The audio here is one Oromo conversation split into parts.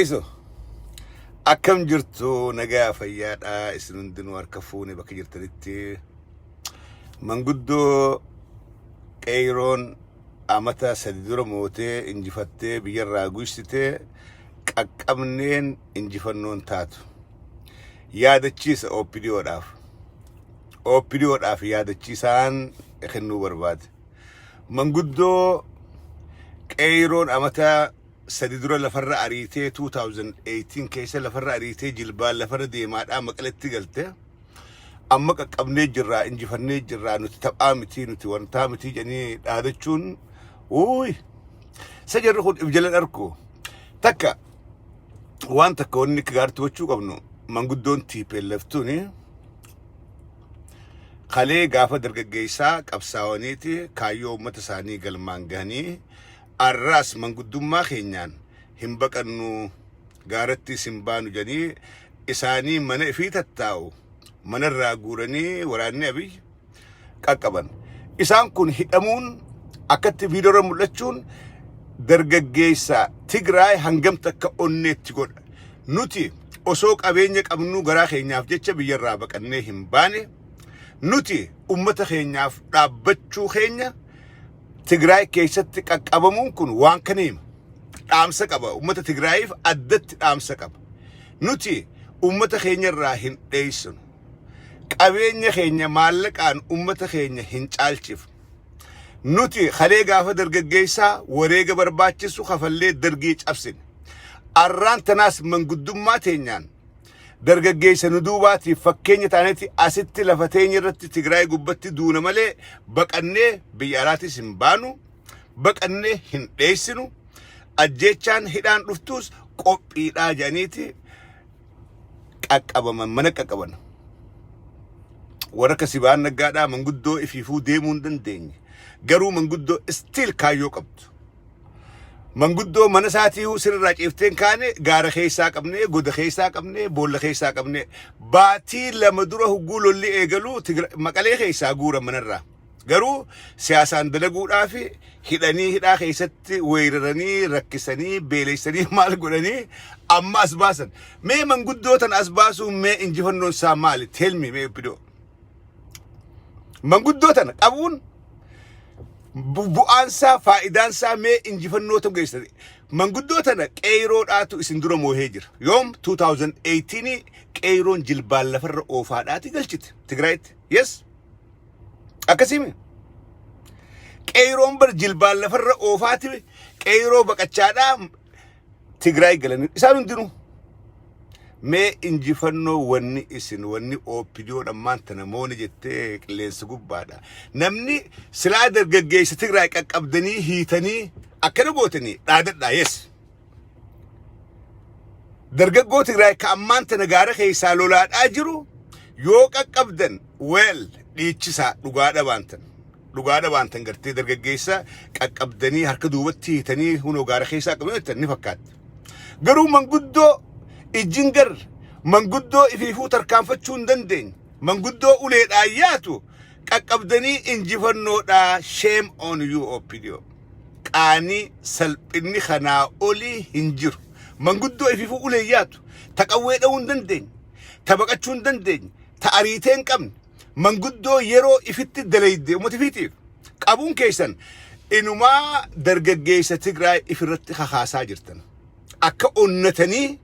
Iso akkam jirtu? Nagaa fayyaadha? Isin hundinuu harka fuune bakka jirtanitti. Manguddoo qeeyroon amata 3 dura mootee injifattee biyyarraa guysitee qaqqabneen injifannoon taatu. Yaadachiisa OPDOdhaaf. OPDOdhaaf yaadachiisaan kennuu barbaade. Manguddoo qeeyroon amata 3 dura lafarra ariitee, 2018 keessa lafarra ariitee, jilbaan lafarra deemaadhaa Maqaletti galte. Amma qaqqabnee jirraa, injifannee jirraa, nuti taphaa miti, nuti wantaa miti jedhanii dhaadachuun, uuy, isa jarri kun if jala dharku. Takka waan takka wanni akka gaariitti gochuu qabnu, manguddoon TPLF tuni kalee gaafa dargaggeessaa qabsaawaniiti kaayyoo uummata isaanii galmaan gahanii, arraas manguddummaa keenyaan hin baqannu, gaarattis hin baanu jedhanii, isaanii mana ifii tattaa'u manarraa guuranii waraanni Abiy qaqqaban. Isaan kun hidhamuun, akkatti viidiyoorra mul'achuun dargaggeessa Tigraay hangam takka onneetti godha. Nuti osoo qabeenya qabnuu garaa keenyaaf jecha biyyarraa baqannee hin baane. Nuti ummata keenyaaf dhaabbachuu keenya Tigraay keessatti qaqqabamuun kun waan kana hima. Dhaamsa qaba. Ummata Tigraayiif addatti dhaamsa qaba. Nuti ummata keenya irraa hin dheessinu. Qabeenya keenya maallaqaan ummata keenya hin caalchifnu. Nuti kalee gaafa dargaggeessaa wareega barbaachisu kafallee dargii cabsine. Arraan tanaas manguddummaa teenyaan dargaggeessa nu duubaatiif fakkeenya taanetti asitti lafa teenya irratti Tigraay gubbatti duuna malee baqannee biyya alaatis hin baanu, baqannee hin dheessinu, ajjeechaan hidhaan dhuftus qophiidhaa jedhaniiti qaqqabaman, mana qaqqaban. Warra akka Sibaan Naggaadhaa manguddoo ifiifuu deemuu hin dandeenye. Garuu manguddoo still kaayyoo qabdu. Manguddoo mana isaatii sirraa ciifteen kaane gaara keessaa qabnee, goda keessaa qabnee, boolla keessaa qabnee, baatii 2 dura hugguu lolli eegaluu Maqalee keessaa guura manarraa. Garuu siyaasaan dalaguudhaaf hidhanii, hidhaa keessatti weeraranii, rakkisanii, beeleessanii, maal godhanii amma as baasan. Mee manguddoo tan as baasuun mee injifannoon isaa maali? Tell me, mee OPDO. Manguddoo tana qabuun bu'aansaa, faayidaansaa mee injifannoo ta'u geessise? Manguddoo tana qeeyroodhaatu isin dura moohee jira. Yoom? 2018 qeeyroon jilbaan lafarra oofaadhaati galchite Tigraayitti. Yes. Akkasiimi. Qeeyroon bar jilbaan lafarra oofaati qeeyroo baqachaadhaa Tigraay galanii isaan hundinuu. Mee injifannoo wanni isin wanni OPDO dhammaan tana mooni jettee qilleensa gubbaadha. Namni silaa dargaggeessa Tigraay qaqqabdanii hiitanii akkana gootanii dhaadadhaa, yes. Dargaggoo Tigraay ka ammaan tana gaara keessaa lolaadhaa jiru yoo qaqqabdan, well, dhiichisaa, dhugaadha baantan. Dhugaadha baantan gartee dargaggeessa qaqqabdanii harka duubatti hiitanii hunoo gaara keessaa qabdan jettan ni fakkaatti. Garuu manguddoo ijjin gar manguddoo ifiifuu tarkaanfachuu hin dandeenye, manguddoo uleedhaan yaatu qaqqabdanii injifannoodhaa, shame on you, OPDO. Qaanii salphinni kanaa olii hin jiru. Manguddoo ifiifuu ulee yaatu, ta qawwee dha'uu hin dandeenye, ta baqachuu hin dandeenye, ta ariitee hin qabne, manguddoo yeroo ifitti dalayde uummata ifiitiif qabuun keessan inumaa dargaggeessa Tigraay ifirratti kakaasaa jirtan. Akka onnatanii,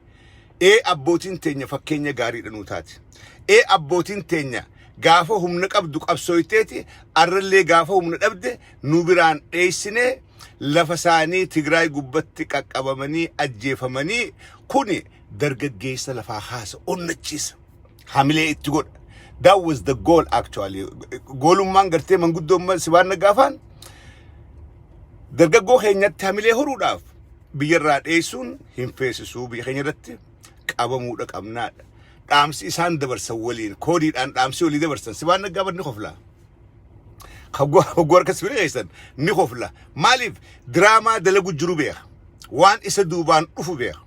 ee, abbootiin teenya fakkeenya gaariidha nuu taate. Ee, abbootiin teenya gaafa humna qabdu qabsooyteeti, arrallee gaafa humna dhabde nu biraan dheessinee lafa isaanii Tigraay gubbatti qaqqabamanii ajjeefamanii, kuni dargaggeessa lafaa kaasa, onnachiisa. Hamilee itti godha. That was the goal actually. Goalummaan gartee manguddoon Sibaan Naggaafaan dargaggoo keenyatti hamilee horuudhaaf biyyarraa dheessuun hin feesisuu, biyya keenya irratti qabamuudha qabnaadha. Dhaamsi isaan dabarsan waliin koodiidhaan dhaamsi walii dabarsan, Sibaan Naggaa bar ni koflaa. Hogguu harka sibiila keessan ni kofla. Maaliif? Diraamaa dalagu jiru beeka. Waan isa duubaan dhufu beeka.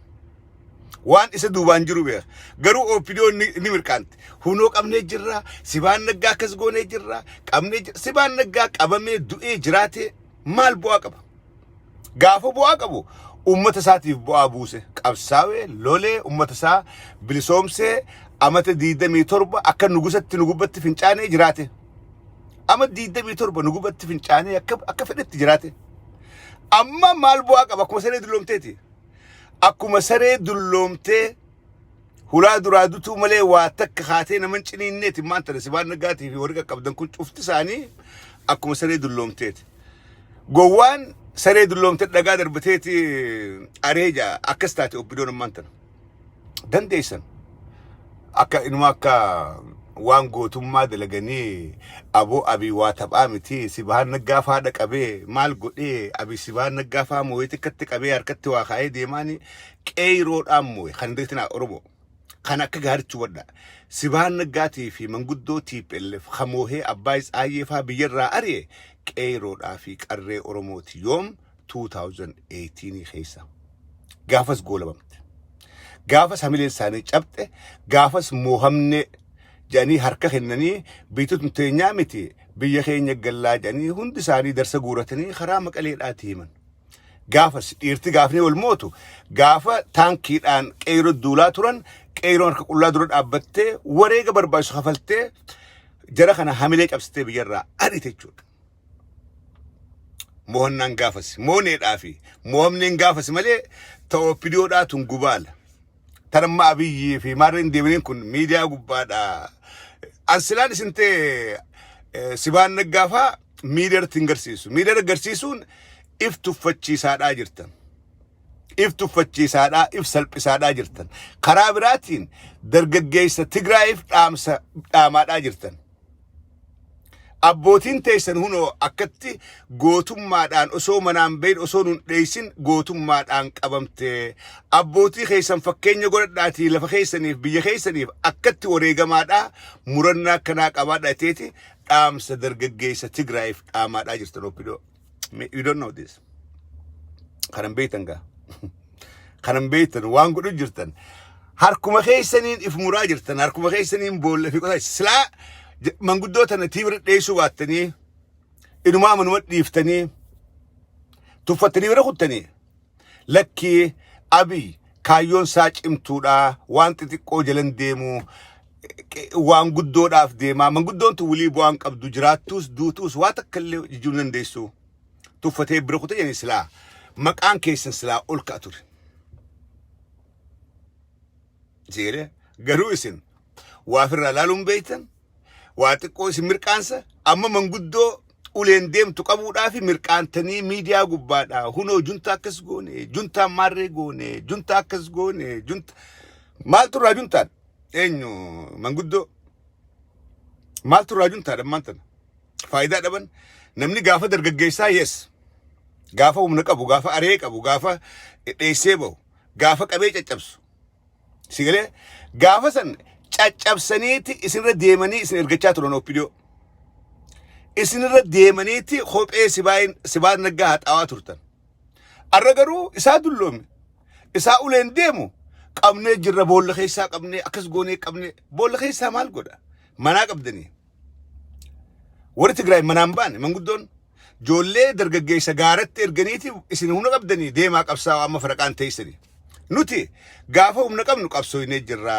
Waan isa duubaan jiru beeka. Garuu OPDO ni mirqaanti. Hunoo qabnee jirra. Sibaan Naggaa akkas goonee jirra. Qabnee jirra. Sibaan Naggaa qabamee du'ee jiraatee maal bu'aa qaba? Gaafa bu'aa qabu Uummata isaatiif bu'aa buuse. Qabsaawee, lolee, uummata isaa bilisoomsee amata 27 akka nugusatti nu gubbatti fincaanee jiraate. Ama 27 nu gubbatti fincaanee akka fedhetti jiraate. Amma maal bu'aa qaba? Akkuma saree dulloomteeti. Akkuma saree dulloomtee hulaa duraa dutuu malee waa takka kaatee nama hin ciniinneeti maan tana Sibaan Naggaatii fi warri qaqqabdan kun cufti isaanii akkuma saree dulloomteeti. Gowwaan saree dulloomte dhagaa darbateeti areeja akkas taate obbidoon ammaan tana. Dandeessan. Akka inuma akka waan gootummaa dalaganii aboo Abiy waa taphaa miti Sibahaan Naggaa faa dhaqabee maal godhee Abiy Sibahaan Naggaa faa moo'ee xiqqatti qabee harkatti waa kaa'ee deemaanii qeeyroodhaan moo'e kan beektinaa Oromoo. Kan akka gaaritti hubadha. Sibahaan Naggaatii fi manguddoo TPLF kamoohee Abbaay Tsaayyee faa biyyarraa ari'e qeeyroodhaa fi qarree Oromooti yoom 2018 keessa. Gaafas goolabamte. Gaafas hamileen isaanii cabxe, gaafas moohamne jedhanii harka kennanii biyyi tun teenyaa miti biyya keenya gallaa jedhanii hundi isaanii darsa guuratanii karaa Maqaleedhaati himan. Gaafas dhiirti gaafni wal mootu gaafa taankiidhaan qeeroo duulaa turan qeeroon harka qullaa dura dhaabbattee wareega barbaachisu kafaltee jara kana hamilee cabsitee biyyarraa ariite jechuudha. Mo'annaan gaafas mooneedhaa fi mo'amneen gaafas malee ta'oo pidiyoodhaa tun gubaala. Tan amma Abiyyii fi maarreen deemaniin kun miidiyaa gubbaadha. Ansilaan isin ta'e Sibaan Naggaafaa miidiyaa irratti hin garsiisu. Miidiyaa irratti garsiisuun if tuffachiisaadhaa jirtan. If tuffachiisaadhaa, if salphisaadhaa jirtan. Karaa biraatiin dargaggeessa Tigraayiif dhaamsa dhaamaadhaa jirtan. Abbootiin teessan hunoo akkatti gootummaadhaan osoo manaan bahin osoo nun dheessin gootummaadhaan qabamte. Abbootii keessan fakkeenya godhadhaatii lafa keessaniif biyya keessaniif akkatti wareegamaadhaa murannaa akkanaa qabaadhaa teeti dhaamsa dargaggeessa Tigraayiif dhaamaadhaa jirtan OPDO. You don't know this. Kanan beektan gaa. Kanan beektan waan godhu jirtan. Harkuma keessaniin if muraa jirtan. Harkuma keessaniin boolla fi qotaa. Silaa manguddoo tana tiibira dheessuu baattanii inumaa manuma dhiiftanii tuffattanii bira kuttanii lakkii Abiy kaayyoon isaa cimtuudha waan xixiqqoo jalan deemu waan guddoodhaaf deemaa manguddoon tun wilii bu'aan qabdu jiraattuus duutuus waa takka illee jijjiiruu dandeessu tuffatee bira kute jedhanii silaa maqaan keessan silaa ol ka'a ture. Seeree garuu isin waa ofirraa laaluun beektan waa xiqqoo isin mirqaansa amma manguddoo uleen deemtu qabuudhaa fi mirqaantanii miidiyaa gubbaadhaa hunoo junta akkas goone juntaan maarree goone junta akkas goone junta maaltu irraa juntaan eenyu manguddoo maaltu irraa juntaadha ammaan tana faayidaa dhaban namni gaafa dargaggeessaa yes gaafa humna qabu gaafa aree qabu gaafa dheessee bahu gaafa qabee caccabsu Si galee gaafa san caccabsaniiti isinirra deemanii isin ergachaa turan OPDO. Isinirra deemaniiti kophee Sibaan Naggaa haxaawaa turtan. Arra garuu isaa dulloome. Isaa uleen deemu qabnee jirra boolla keessaa qabnee akkas goonee qabnee boolla keessaa maal godha? Manaa qabdanii. Warri Tigraay manaan baane manguddoon ijoollee dargaggeessa gaaratti erganiiti isin humna qabdanii deemaa qabsaa'aa amma faraqaan teessanii. Nuti gaafa humna qabnu qabsooynee jirra.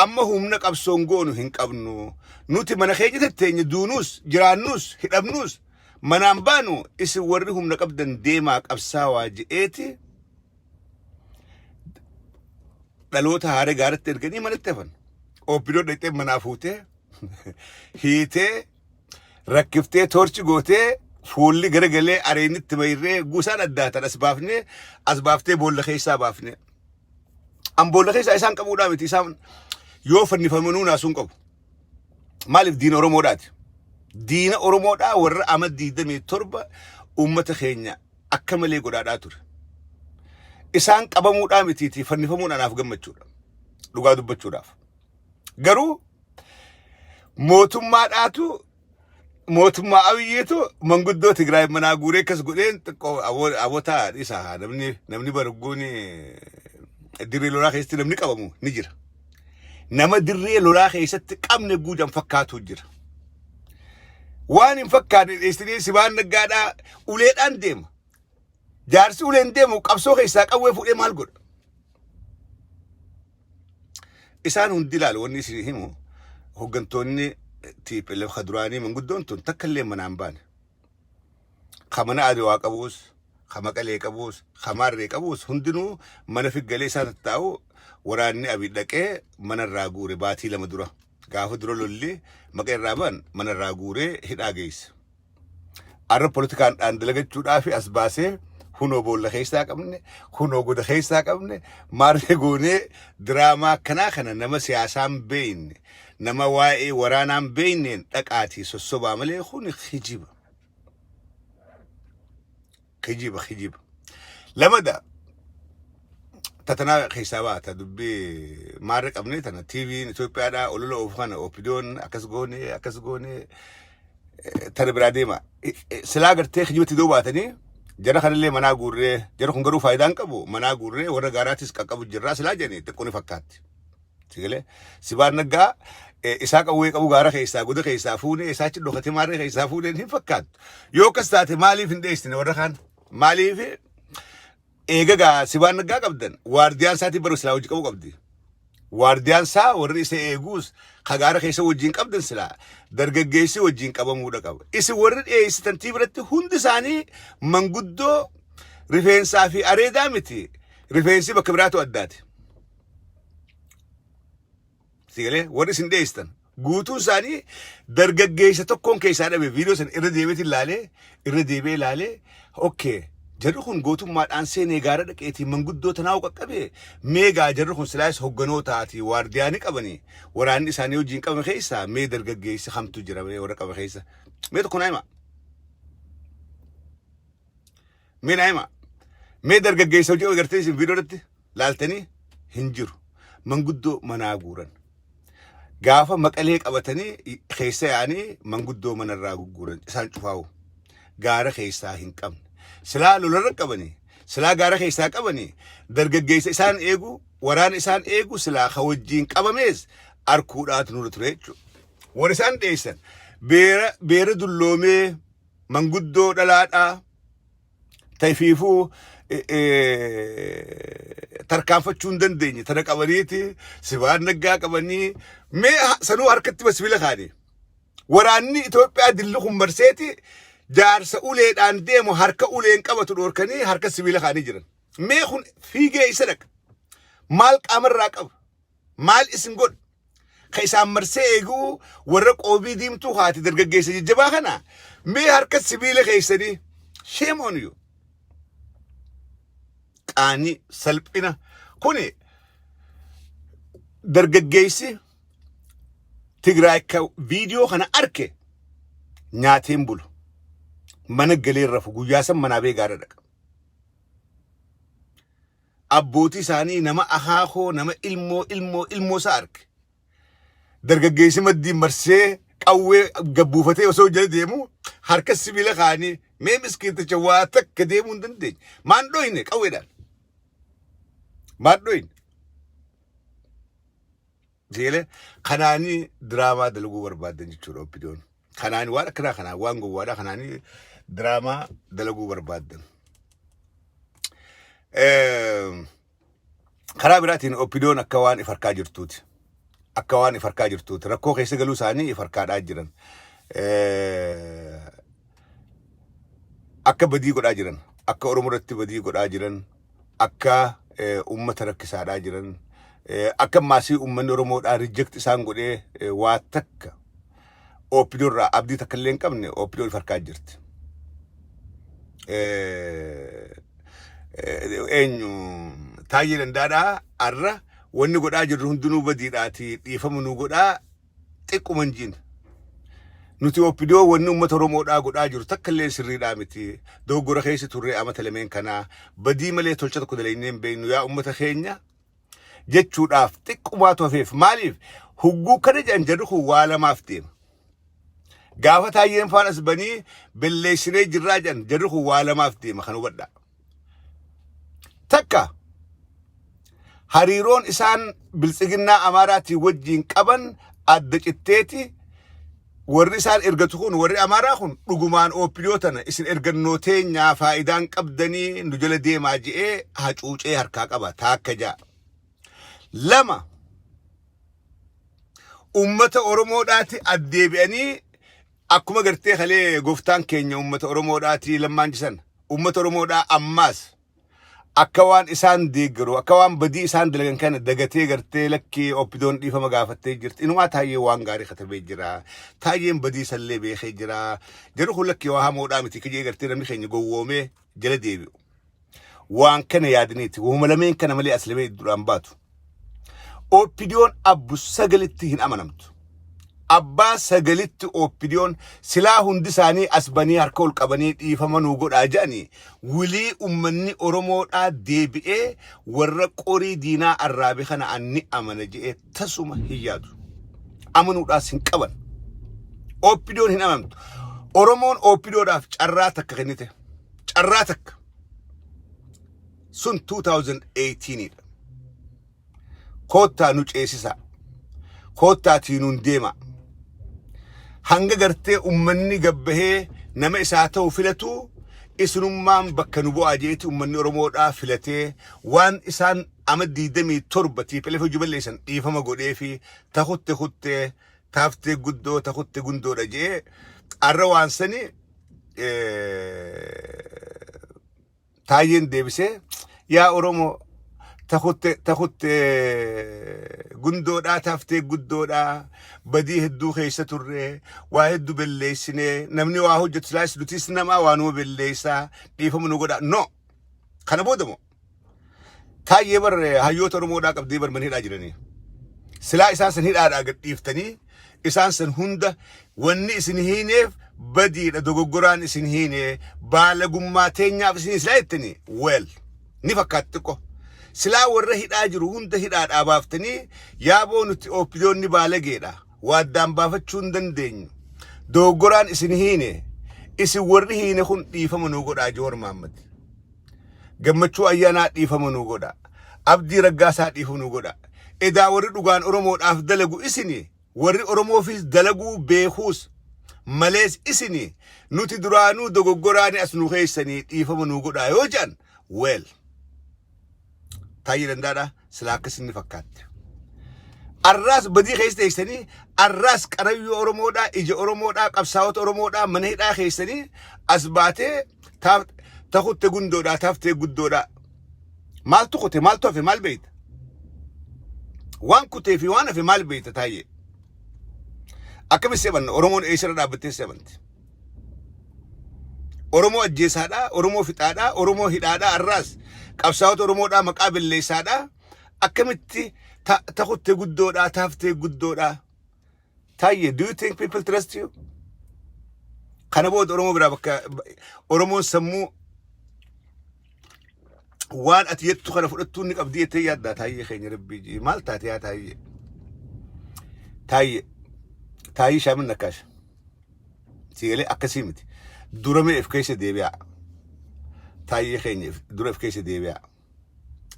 Amma humna qabsoon goonu hin qabnu. Nuti mana keenya tetteenye duunuus jiraannuus hidhamnuus manaan baanu isin warri humna qabdan deemaa qabsaawaa je'eeti dhaloota haaree gaaratti erganii manatti hafan. Obbidoo dhaqxee manaa fuutee hiitee rakkiftee toorchi gootee fuulli garagalee areenitti mayree gusaan addaatan as baafnee as baaftee boolla keessaa baafnee. An boolla keessaa isaan qabuudhaa miti isaan yoo fannifamanuu naasuun qabu. Maaliif diina Oromoodhaati? Diina Oromoodhaa warra ama 27 uummata keenya akka malee godhaadhaa ture. Isaan qabamuudhaa mitiitii fannifamuun anaaf gammachuudha. Dhugaa dubbachuudhaaf. Garuu mootummaadhaatu mootummaa Abiyyiitu manguddoo Tigraay manaa guuree akkas godheen xiqqoo abotaa dhiisa namni barguun dirree lolaa keessatti namni qabamu ni jira. Nama dirree lolaa keessatti qabne guujan fakkaatu jira. Waan hin fakkaanne dheessitanii Sibaan Naggaadhaa uleedhaan deema. Jaarsi uleen deemu qabsoo keessaa qawwee fuudhee maal godha? Isaan hundi ilaal wanni isin himu hooggantoonni TPLF ka duraanii manguddoon tun takka illee manaan baane. Ka mana Adwaa qabuus, ka Maqalee qabuus, ka Maarree qabuus hundinuu mana figgalee isaa tattaa'u waraanni Abiy dhaqee mana irraa guure baatii 2 dura. Gaafa dura lolli maqa irraa ban mana irraa guuree hidhaa geesse. Arra politikaan dhaan dalagachuudhaaf as baasee hunoo boolla keessaa qabne, hunoo goda keessaa qabne, maarree goonee diraamaa akkanaa kana nama siyaasaan beeyne, nama waa'ee waraanaan beeyneen dhaqaatii sossobaa malee kun kijiba. Kijiba kijiba. Lamada tatanaa keessaa baata dubbii maarree qabnee tana TV'n Itoophiyaadhaa olola oofu kana OPDO'n akkas goone akkas goone tana biraa deema. Silaa gartee kijibatti doo baatanii jara kanallee manaa guurree jara kun garuu faayidaa hin qabu manaa guurree warra gaaraatis qaqqabu jirraa silaa jedhanii xiqqoo ni fakkaatti. Sigalee sibaan naggaa isaa qawwee qabu gaara keessaa goda keessaa fuunee isaa achi dhokatee maarree keessaa fuunee hin fakkaattu. Yoo akkas taate maaliif hin dheessine warra kaan? Maaliif eega gaa sibaan naggaa qabdan waardiyaan isaatii bara silaa hojii qabu qabdi. Waardiyaan isaa warri isa eeguus ka gaara keessa wajjin qabdan silaa dargaggeessi wajjin qabamuudha qaba. Isin warri dhiyeessitan tii biratti hundi isaanii manguddoo rifeensaa fi areedaa miti rifeensi bakka biraatu addaati. Sigalee warri isin dhiyeessitan guutuun isaanii dargaggeessa tokkoon keessaa dhabe viidiyoo sana irra deebiitiin ilaalee irra deebi'ee ilaalee okkee jarri kun gootummaadhaan seenee gaara dhaqeetii manguddoo tanaa qaqqabe meegaa jarri kun silaayis hogganootaati waardiyaa ni qabanii waraanni isaanii wajjin qabame keessaa mee dargaggeessi kamtu jira mee warra qabe keessa mee tokko naa hima mee naa hima mee dargaggeessa hojii agartee isin viidiyoo irratti laaltanii hin jiru. Manguddoo manaa guuran. Gaafa maqalee qabatanii keessa yaa'anii manguddoo manarraa gugguuran isaan cufaa'u. Gaara keessaa hin qabne. Silaa lolarra qabanii, silaa gaara keessaa qabanii dargaggeessa isaan eegu, waraana isaan eegu silaa ka wajjiin qabamees arkuudhaatu nurra ture jechuudha. Warri isaan dheessan beera beera dulloomee manguddoo dhalaadhaa tayfiifuu tarkaanfachuu hin dandeenye tana qabaniiti sibaan naggaa qabanii mee sanuu harkatti basbila kaanii waraanni Itoophiyaa dilli kun marseeti jaarsa uleedhaan deemu harka uleen qabatu dhoorkanii harka sibiila kaanii jiran mee kun fiigee isa dhaqa maal qaamarraa qaba maal isin godha ka isaan marsee eeguu warra qoobii diimtuu haati dargaggeessa jajjabaa kana mee harka sibiila keessanii shame on you qaanii salphina kuni dargaggeessi Tigraay ka viidiyoo kana arke nyaateen bulu mana galee rafu guyyaa san manaa bee gaara dhaqa. Abbootii isaanii nama akaakoo nama ilmoo ilmoo ilmoo isaa arge. Dargaggeessi maddiin marsee qawwee gabbuufatee osoo jala deemu harka sibiila kaanii mee miskiinticha waa takka deemuu hin dandeenye. Maan dhoyne qawweedhaan. Maan dhoyne. Jeele kanaanii diraamaa dalaguu barbaadan jechuudha OPDOn. Kanaanii waan akkanaa kanaa waan gowwaadhaa kanaanii diraamaa dalaguu barbaadan. Karaa biraatiin OPDOn akka waan if harkaa jirtuuti. Akka waan if harkaa jirtuuti. Rakkoo keessa galuu isaanii if harkaadhaa jiran. Akka badii godhaa jiran. Akka Oromoo irratti badii godhaa jiran. Akka uummata rakkisaadhaa jiran. Akka maasii uummanni Oromoodhaa reject isaan godhee waa takka OPDO irraa abdii takka illee hin qabne OPDO if harkaa jirti. Eenyu Taayyee Dandaadhaa arra wanni godhaa jirru hundinuu badiidhaati dhiifama nu godhaa xiqquma hin jiin. Nuti OPDO wanni uummata Oromoodhaa godhaa jiru takka illee sirriidhaa miti. Dogoggora keessa turre amata lameen kanaa badii malee tolcha tokko dalagnee hin beeknu yaa uummata keenya jechuudhaaf xiqqumaatu hafeef maaliif hugguu kana jedhan jarri kun waa lamaaf deema. Gaafa taayyeen faan as banii belleessinee jirraa jedhan jarri kun waa lamaaf deema kan hubadhaa. Takka hariiroon isaan biltsiginnaa Amaaraatii wajjin qaban adda citteeti Warri isaan ergatu kun, warri Amaaraa kun, dhugumaan OPDO tana isin ergannoo teenyaa faayidaan qabdanii nu jala deemaa je'ee hacuucee harkaa qaba taakka ja'a. Lama, ummata Oromoodhaati addeebi'anii akkuma gartee kalee gooftaan keenya ummata Oromoodhaati lammaan jisan, ummata Oromoodhaa ammaas akka waan isaan deeggaru, akka waan badii isaan dalagan kana dagatee gartee lakkii OPDOn dhiifama gaafattee jirti, inumaa Taayyee waan gaarii katabee jira, Taayyeen badii sallee beekee jira, jedhu kun lakkii waa hamoodhaa miti kijee gartee namni keenya gowwoomee jala deebi'u. Waan kana yaadaniiti wahuma lameen kana malee as lamee duraan baatu. OPDOn abbu sagalitti hin amanamtu. Abbaa sagalitti OPDOn silaa hundi isaanii as banii harka ol qabanii dhiifama nuu godhaa jedhanii wilii ummanni Oromoodhaa deebi'ee warra qorii diinaa arraabe kana anni amana jedhee tasuma hin yaadu. Amanuudhaas hin qaban. OPDOn hin amanamtu. Oromoon OPDOdhaaf carraa takka kennite. Carraa takka. Sun 2018 dha. Koottaa nu ceesisaa. Koottaatii nuun deema. Hanga gartee ummanni gabbahee nama isaa ta'u filatu isinummaan bakka nu bu'aa jeeti ummanni Oromoodhaa filatee waan isaan ama 27 TPLF hojii balleessan dhiifama godhee fi takutte kuttee taaftee guddoo takutte gundoodha jee arra waan sani Taayyeen deebisee yaa Oromoo takutte takutte gundoodhaa taaftee guddoodhaa, badii hedduu keessa turre, waa hedduu belleessinee, namni waa hojjetu silaas nutis namaa waa numa belleessaa, dhiifama nu godhaa. No, kana booda moo Taayyee bar hayyoota Oromoodhaa qabdee bar mana hidhaa jiranii. Silaa isaan san hidhaadhaa gad dhiiftanii isaan san hunda wanni isin hiineef badiidha, dogoggoraan isin hiine, baalagummaa teenyaaf isin silaa jettanii, well, ni fakkaatti xiqqoo. Silaa warra hidhaa jiru hunda hidhaadhaa baaftanii yaaboo nuti OPDOonni baalageedha, waaddaan baafachuu hin dandeenyu, dogoggoraan isin hiine, isin warri hiine kun dhiifama nuu godhaa, Joowar Mahaammad. Gammachuu Ayyaanaa dhiifama nuu godha. Abdii Raggaasaa dhiifama nuu godha. Edaa warri dhugaan Oromoodhaaf dalagu isini, warri Oromoofis dalaguu beekuus malees isini, nuti duraanuu dogoggoraani as nu keessanii dhiifama nuu godhaa yoo jedhan, well, Taayyee Dandaadha silaa akkas inni fakkaatte. Arraas badii keessa teessanii arraas qarayyoo Oromoodhaa, ija Oromoodhaa, qabsaa'ota Oromoodhaa mana hidhaa keessanii as baatee takutte gundoodhaa taaftee guddoodhaa. Maaltu kute, maaltu hafe, maal beeyta? Waan kutee fi waan hafe maal beeyta, Taayyee? Akkamitti seebanna? Oromoon eessarra dhaabbattee seebanti? Oromoo ajjeesaadhaa, Oromoo fixaadhaa, Oromoo hidhaadhaa, arraas qabsaa'ota Oromoodhaa maqaa balleessaadhaa akkamitti takutte guddoodhaa taaftee guddoodhaa? Taayyee, do you think people trust you? Kana booda Oromoo biraa bakka Oromoon sammuu waan ati jettu kana fudhattuu ni qabdi jettee yaaddaa, Taayyee keenya? Rabbii jii maal taate yaa Taayyee? Taayyee, Taayyee shaamin nakkaasha. Siigalee akkasii miti. Dura mee if keessa deebi'aa. Taayyee keenya dura if keessa deebi'aa.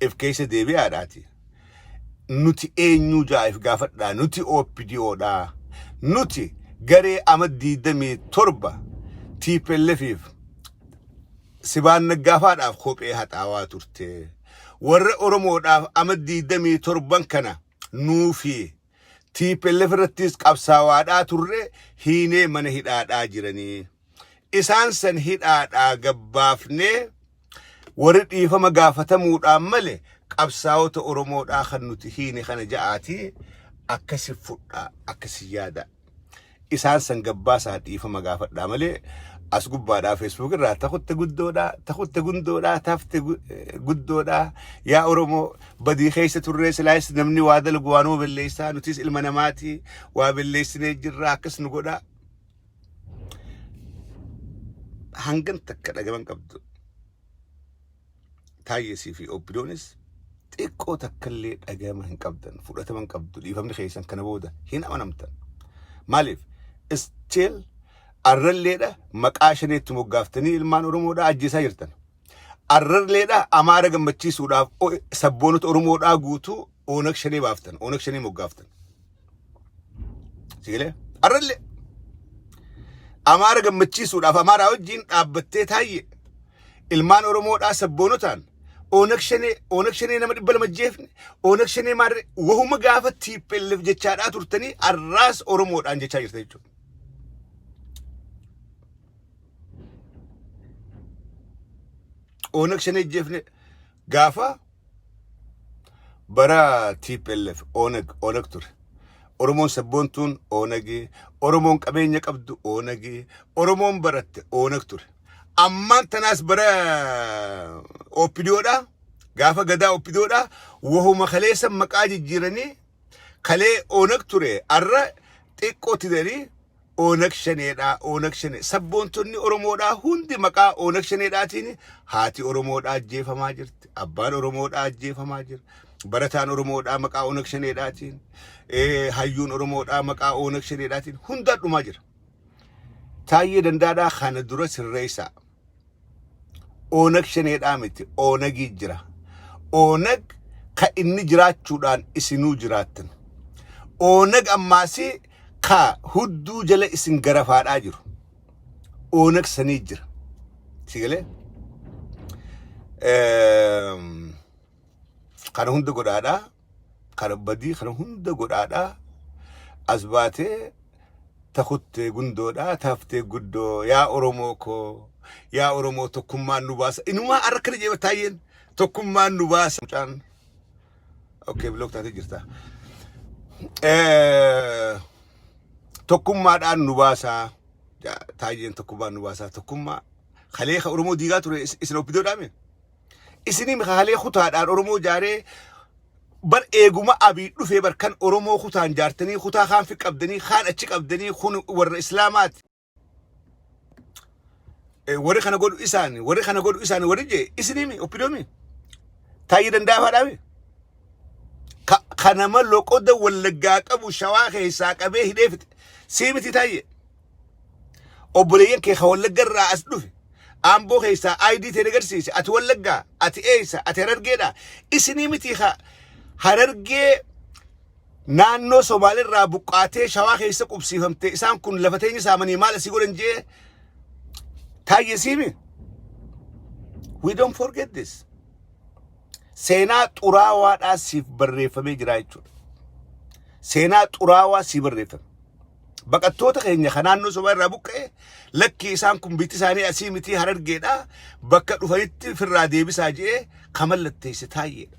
If keessa deebi'aadhaati. Nuti eenyuu jaa if gaafadhaa. Nuti OPDOdhaa. Nuti garee ama 27 TPLFiif Sibaan Naggaafaadhaaf kophee haxaawaa turte. Warra Oromoodhaaf ama 27 kana nuufi TPLF irrattis qabsaawaadhaa turre hiinee mana hidhaadhaa jiranii. Isaan san hidhaadhaa gabbaafnee warri dhiifama gaafatamuudhaan malee qabsaa'ota Oromoodhaa kan nuti hiine kana ja'aatii akkasi fudhaa, akkasi yaada. Isaan san gabbaasaa dhiifama gaafadhaa malee as gubbaadhaa Facebook irraa takutte guddoodhaa takutte gundoodhaa tafte guddoodhaa, yaa Oromoo badii keessa turree, silaayis namni waa dalagu waanuma balleessaa, nutis ilma namaati, waa balleessinee jirraa, akkas nu godhaa. Hangan takka dhagaman qabdu. Taayyesii fi OPDOnis xiqqoo takkallee dhagama hin qabdan, fudhatama hin qabdu, dhiifamni keessan kana booda hin amanamtan. Maaliif? Still arralleedha maqaa shaneetti moggaaftanii ilmaan Oromoodhaa ajjeesaa jirtan. Arralleedha Amaara gammachiisuudhaaf sabboonota Oromoodhaa guutuu Oonag Shanee baaftan, Oonag Shanee moggaaftan. Sigalee? Arrallee. Amaara gammachiisuudhaaf Amaaraa wajjin dhaabbattee taayye. Ilmaan Oromoodhaa sabboonotaan Oonag Shanee Oonag Shanee nama 200 jeefne Oonag Shanee maarree wahuma gaafa TPLF jechaadhaa turtanii arraas Oromoodhaan jechaa jirta jechuudha. Oonag Shanee jeefne gaafa bara TPLF Oonag Oonag ture. Oromoon sabboontuun Oonagi, Oromoon qabeenya qabdu Oonagi, Oromoon baratte Oonag ture. Ammaan tanaas bara OPDOdha. Gaafa gadaa OPDOdha. Wahuma kaleessa maqaa jijjiiranii kalee Oonag ture arra xiqqoo tidanii Oonag Shaneedha. Oonag Shanee sabboontonni Oromoodhaa hundi maqaa Oonag Shaneedhaatiin haati Oromoodhaa ajjeefamaa jirti. Abbaan Oromoodhaa ajjeefamaa jira. Barataan Oromoodhaa maqaa Oonag Shaneedhaatiin hayyuun Oromoodhaa maqaa Oonag Shaneedhaatiin hundaan dhumaa jira. Taayyee Dandaadhaa kana dura sirreessaa. Oonag Shaneedhaa miti Oonagii jira. Oonag ka inni jiraachuudhaan isinuu jiraattan. Oonag ammaasii ka hudduu jala isin garafaadhaa jiru. Oonag sanii jira. Si galee? Kana hunda godhaadhaa. Kana badii kana hunda godhaadhaa. As baatee takuttee gundoodhaa taftee guddoo yaa Oromoo koo yaa Oromoo tokkummaan nu baasa. Inumaa har'a kana jee taayyeen tokkummaan nu baasa. Mucaan okay block taatee jirta. Tokkummaadhaan nu baasaa. Taayyeen tokkummaan nu baasaa. Tokkummaa kalee ka Oromoo diigaa ture isin oppidoodhaame. Isinii kalee kutaadhaan Oromoo jaaree bar eeguma Abiy dhufee bar kan Oromoo kutaan jaartanii kutaa kaan fi qabdanii kaan achi qabdanii kun warra Islaamaati. Warri kana godhu isaani warri kana godhu isaani warri jee isinii oppidoomi Taayyee Danda'aa Ka kanama loqoda Wallaggaa qabu Shawaa keessaa qabee hidhee fixe. Sii miti Taayyee. Obboleeyyan kee ka Wallagga irraa as dhufe Amboo keessaa ID ta'e agarsiise ati Wallaggaa ati eessa ati Harargeedha isinii miti ka Harargee naannoo Somaalirraa buqqaatee Shawaa keessa qubsiifamte isaan kun lafa teenya saamanii maal asii godhan jee Taayyee siimi. We don't forget this. Seenaa xuraawaadhaa siif barreeffamee jira jechuudha. Seenaa xuraawaa siif barreeffame. Baqattoota keenya kan naannoo sobaa irraa buqqa'e lakkii isaan kun biyyi isaanii asii mitii Harargeedha bakka dhufanitti firraa deebisaa je'ee ka mallatteesse Taayyeedha.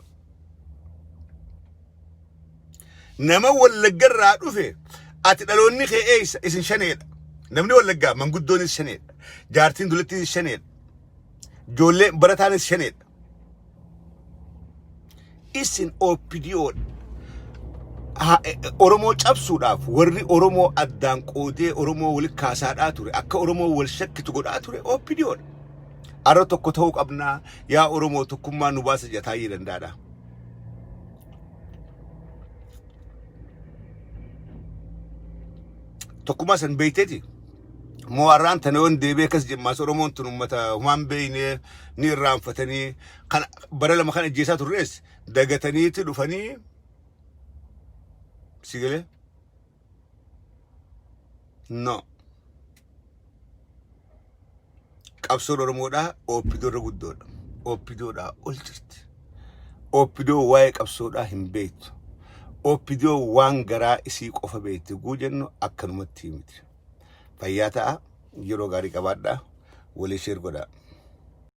Nama Wallagga irraa dhufe ati dhaloonni kee eessa isin shaneedha. Namni Wallaggaa manguddoonis shaneedha. Jaartiin dulattiinis shaneedha. Ijoollee barataanis shaneedha. Isin OPDOdha. Oromoo cabsuudhaaf warri Oromoo addaan qoodee Oromoo wali kaasaadhaa ture akka Oromoo wal shakkitu godhaa ture OPDOdha. Arra tokko ta'uu qabnaa yaa Oromoo tokkummaa nu baasa jedha Taayyee Danda'aadha. Tokkummaa san beekteeti. Moo har'aan tana yoon deebi'ee akkas jemmaas Oromoon tun uummata humaan beekne ni irraanfatanii kan bara lama kan ajjeesaa turres dagataniiti dhufanii si galee? No. Qabsoon Oromoodhaa OPDO irra guddoodha. OPDOdhaa ol jirti. OPDO waa'ee qabsoodhaa hin beektu. OPDO waan garaa isii qofa beekti guu jennu akkanumatti miti. Fayyaa ta'a yeroo gaarii qabaadhaa walii sheer godhaa.